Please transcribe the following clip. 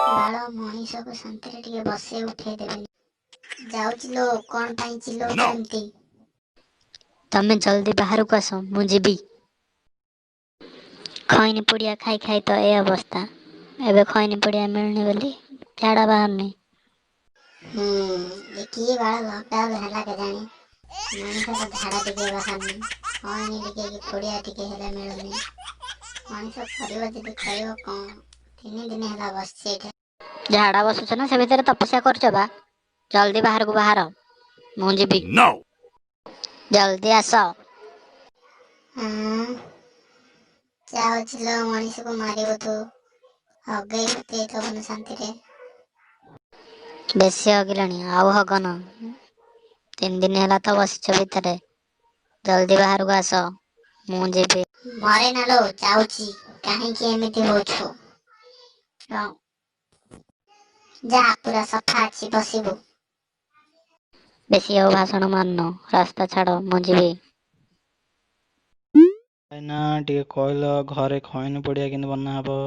ବାଳ ମଣିଷକୁ ଶାନ୍ତିରେ ଟିକେ ବସେଇ ଉଠେଇ ଦେବେନି। ଯାଉଛି ଲୋ, କଣ ପାଇଁ ଚିଲଉଛ ଏମିତି? ତମେ ଜଲ୍ଦି ବାହାରକୁ ଆସ, ମୁଁ ଯିବି। ଖଇନି ପୁଡ଼ିଆ ଖାଇ ଖାଇ ତ ଏ ଅବସ୍ଥା। ଏବେ ଖଇନି ପୁଡ଼ିଆ ମିଳୁନି ବୋଲି ଝାଡ଼ା ବାହାରୁନି। ହୁଁ, ଏ କିଏ ବାଳ ଲକଡାଉନ ହେଲା କେଜାଣି, ମଣିଷର ଝାଡ଼ା ଟିକେ ବାହାରୁନି, ଖଇନି ଟିକେ କି ପୁଡ଼ିଆ ଟିକେ ହେଲେ ମିଳୁନି। ମଣିଷ କରିବ ଯଦି କରିବ କଣ? 3 ଦିନ ହେଲା ବସିଛି ଏଇଠି। ଝାଡ଼ା ବସୁଛ ନା ସେ ଭିତରେ ତପସ୍ୟା କରୁଛ ବା? ଜଲ୍ଦି ବାହାରକୁ ବାହାର, ମୁଁ ଯିବି। ଜଲ୍ଦି ଆସ। ହଁ, ଯାଉଛି ଲୋ, ମଣିଷକୁ ମାରିବୁ ତୁ, ହଗେଇ ମୁତେଇ ଦବୁନି ଶାନ୍ତିରେ। ବେଶୀ ହଗିଲାଣି, ଆଉ ହଗନ। 3 ଦିନ ହେଲା ତ ବସିଛ ଭିତରେ, ଜଲ୍ଦି ବାହାରକୁ ଆସ, ମୁଁ ଯିବି। ମରେ ନା ଲୋ, ଯାଉଛି। କାହିଁକି ଏମିତି ହଉଛୁ? ହଁ। ଯା, ପୁରା ସଫା ଅଛି, ବସିବୁ। ବେଶୀ ଆଉ ଭାଷଣ ମାରୁନ, ରାସ୍ତା ଛାଡ଼, ମୁଁ ଯିବି। ଭାଇନା ଟିକେ କହିଲ ଘରେ ଖଇନି ପୁଡ଼ିଆ କେମିତି ବନା ହବ?